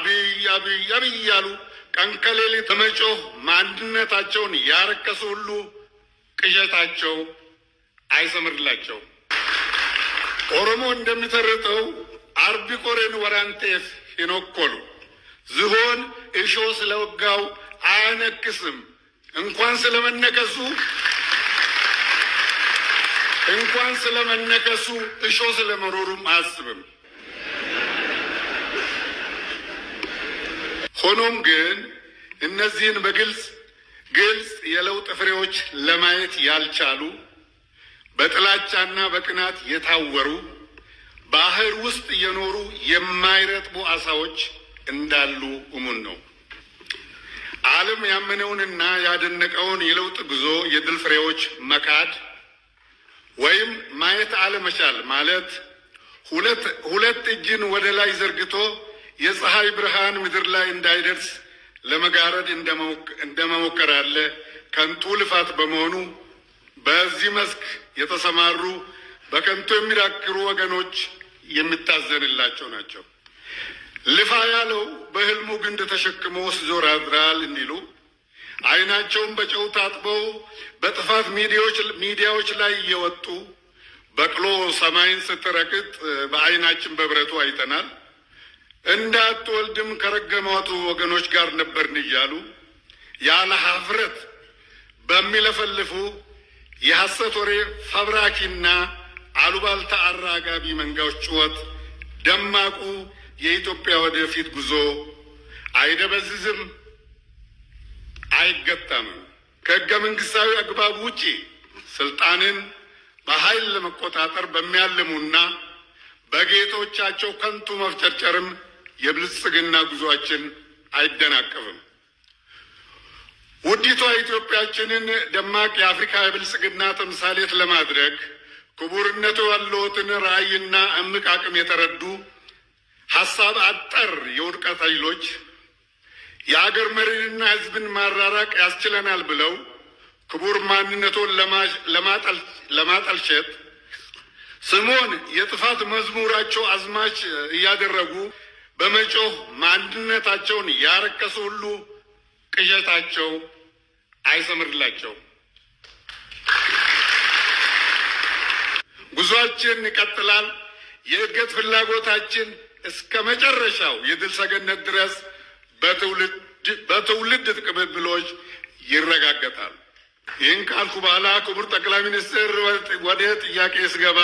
አብይ አብይ አብይ እያሉ ቀን ከሌሊት በመጮህ ማንነታቸውን ያረከሱ ሁሉ ቅዠታቸው አይሰምርላቸው። ኦሮሞ እንደሚተርተው "Arbi qoreen waraanteef hin hokkolu"፣ ዝሆን እሾህ ስለወጋው አያነክስም። እንኳን ስለመነከሱ እሾህ ስለመኖሩም አያስብም። ሆኖም ግን እነዚህን በግልጽ ግልጽ የለውጥ ፍሬዎች ለማየት ያልቻሉ፣ በጥላቻና በቅናት የታወሩ፣ ባህር ውስጥ እየኖሩ የማይረጥቡ አሳዎች እንዳሉ እሙን ነው። ዓለም ያመነውንና ያደነቀውን የለውጥ ጉዞ የድል ፍሬዎች መካድ ወይም ማየት አለመቻል ማለት ሁለት እጅን ወደ ላይ ዘርግቶ የፀሐይ ብርሃን ምድር ላይ እንዳይደርስ ለመጋረድ እንደመሞከር ያለ ከንቱ ልፋት በመሆኑ በዚህ መስክ የተሰማሩ በከንቱ የሚዳክሩ ወገኖች የሚታዘንላቸው ናቸው። ልፋ ያለው በህልሙ ግንድ ተሸክሞ ሲዞር ያድራል እንዲሉ፣ ዓይናቸውን በጨው ታጥበው በጥፋት ሚዲያዎች ላይ እየወጡ በቅሎ ሰማይን ስትረግጥ በዓይናችን በብረቱ አይተናል፣ እንዳትወልድም ከረገሟቱ ወገኖች ጋር ነበርን እያሉ ያለ ሀፍረት በሚለፈልፉ የሐሰት ወሬ ፈብራኪና አሉባልታ አራጋቢ መንጋዎች ጩኸት ደማቁ የኢትዮጵያ ወደፊት ጉዞ አይደበዝዝም፣ አይገታምም። ከሕገ መንግስታዊ አግባብ ውጪ ስልጣንን በኃይል ለመቆጣጠር በሚያልሙና በጌቶቻቸው ከንቱ መፍጨርጨርም የብልጽግና ጉዟችን አይደናቀፍም። ውዲቷ ኢትዮጵያችንን ደማቅ የአፍሪካ የብልጽግና ተምሳሌት ለማድረግ ክቡርነቱ ያለዎትን ራዕይና እምቅ አቅም የተረዱ ሀሳብ አጠር የውድቀት ኃይሎች የአገር መሪንና ሕዝብን ማራራቅ ያስችለናል ብለው ክቡር ማንነቶን ለማጠልሸት ስምዎን የጥፋት መዝሙራቸው አዝማች እያደረጉ በመጮህ ማንነታቸውን ያረከሱ ሁሉ ቅዠታቸው አይሰምርላቸው። ጉዟችን ይቀጥላል። የእድገት ፍላጎታችን እስከ መጨረሻው የድል ሰገነት ድረስ በትውልድ ቅብብሎች ይረጋገጣል። ይህን ካልኩ በኋላ ክቡር ጠቅላይ ሚኒስትር ወደ ጥያቄ ስገባ፣